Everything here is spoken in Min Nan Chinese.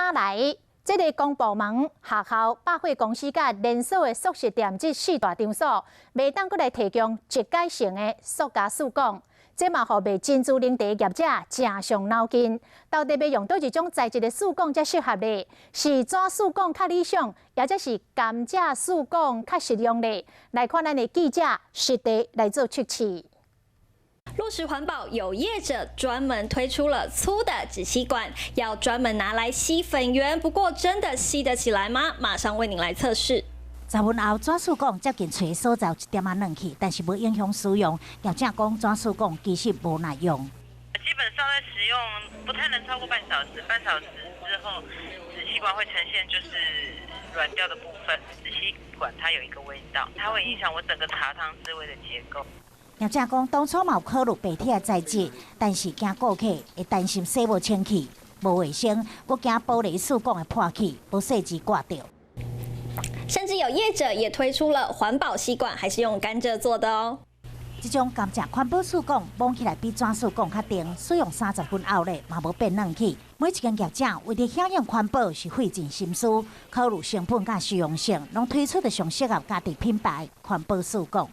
今來，這个公部門、學校、百貨公司佮連鎖的速食店這四大場所，袂當閣來提供一改性的塑膠試管。這嘛予賣珍珠奶茶業者誠傷腦筋，到底欲用佗一種材質的試管才適合呢？是紙試管較理想，抑者是甘蔗試管較實用呢？來看咱的記者實地來做測試。落實環保，有業者專門推出了粗的紙吸管，要專門拿來吸粉圓。不過，真的吸得起來嗎？馬上為您來測試。10分後，紙試管接近揣所在有一點仔軟去，但是無影響使用。業者講，紙試管其實無耐用。基本上在使用不太能超過半小時，半小時之後，紙吸管會呈現就是軟掉的部分。紙吸管它有一個味道，它會影響我整個茶湯滋味的結構。業者講，當初嘛有考慮白鐵的材質，但是驚顧客會擔心洗無清氣、無衛生，閣驚玻璃試管會破去，無細緻掛著。甚至有業者也推出了環保吸管，還是用甘蔗做的哦。這種甘蔗環保試管摸起來比紙試管較甜，使用30分後咧嘛無變軟去。每一間業者為著響應環保是費盡心思，考慮成本佮實用性，攏推出著上適合家己品牌環保試管。